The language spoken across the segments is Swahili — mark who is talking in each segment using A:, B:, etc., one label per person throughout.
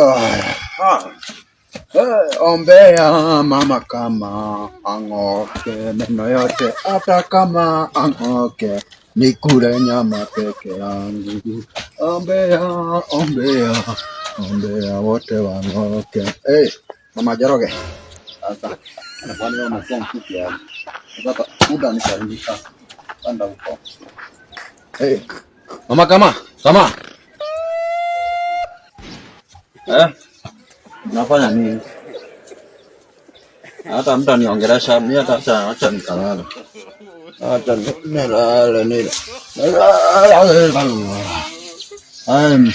A: Ah. Ombea mama kama ang'oke meno yote, hata kama ang'oke nikule nyama peke yangu. Ombea, ombea, ombea wote wang'oke. Hey, mama Njoroge, sasa kwani wewe umekuwa mfupi aje? Sasa muda nisaidika panda huko. Hey, mama kama kama eh, nafanya nini? Hata mtu aniongelesha mimi, hata acha acha nikalala. Acha nilale nile. Ai,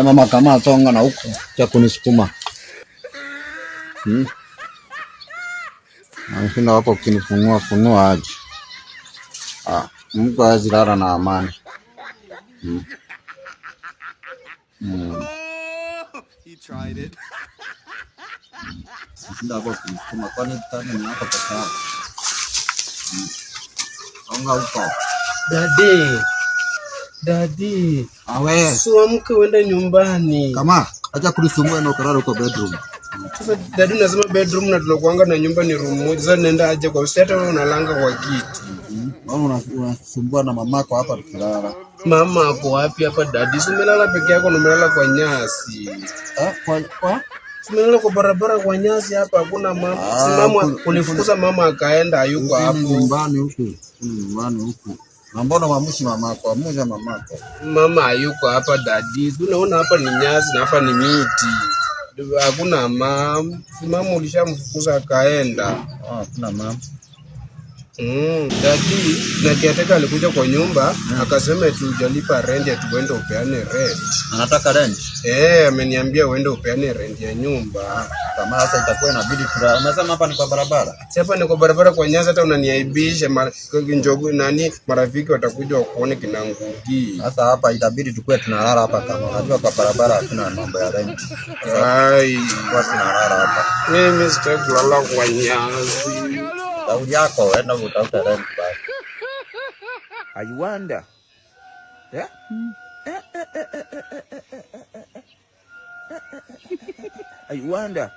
A: mama kama songa na huko cha kunisukuma. Nashinda hapo ukinifunua funua aje. Ah, mtu hawezi lala na amani.
B: He tried it.
A: Nashinda hapo ukinisukuma, kwani kitanda ni yako peke yako? Songa huko.
C: Daddy, daddy,
A: Awe.
C: si uamke uende nyumbani.
A: Kama acha kunisumbua na ukalala huko bedroom.
C: Sasa daddy, unasema bedroom na tunakuanga na nyumba ni room moja. Sasa nenda aje kwa si hata wewe unalanga kwa kiti.
A: Mbona unasumbua na mamako hapa tukilala?
C: Mama ako wapi hapa daddy? Si umelala peke yako na umelala kwa nyasi.
A: Eh, kwa
C: Si umelala kwa barabara kwa nyasi hapa hakuna mama.
A: Ah,
C: Si mama ulifukuza mama akaenda hayuko
A: huku ni
C: hapo.
A: nyumbani huku. Huku ni nyumbani huku. Na mbona uamushi mamako? Amusha mamako.
C: Mama hayuko hapa daddy. Si unaona hapa ni nyasi na hapa ni miti. Hakuna mama. Si mama ulishamfukuza akaenda.
A: Ah, hakuna mama.
C: Daddy na caretaker alikuja kwa nyumba akasema eti hujalipa rent, eti uende upeane rent.
A: Anataka rent.
C: Eh, ameniambia uende upeane rent ya nyumba.
A: Kama sasa itakuwa inabidi tulale. Umesema hapa ni kwa barabara?
C: Si hapa ni kwa barabara kwa nyasi, hata unaniaibisha njogu nani, marafiki watakuja wakuone kina Ngugi.
A: Sasa hapa itabidi tukue tunalala hapa kama unajua kwa barabara hakuna mambo ya rent.
C: Ai,
A: Kwa tunalala hapa.
C: Mimi sitaki kulala kwa nyasi.
A: Shauri yako, enda utafute rent basi.
D: I wonder. Yeah? I wonder.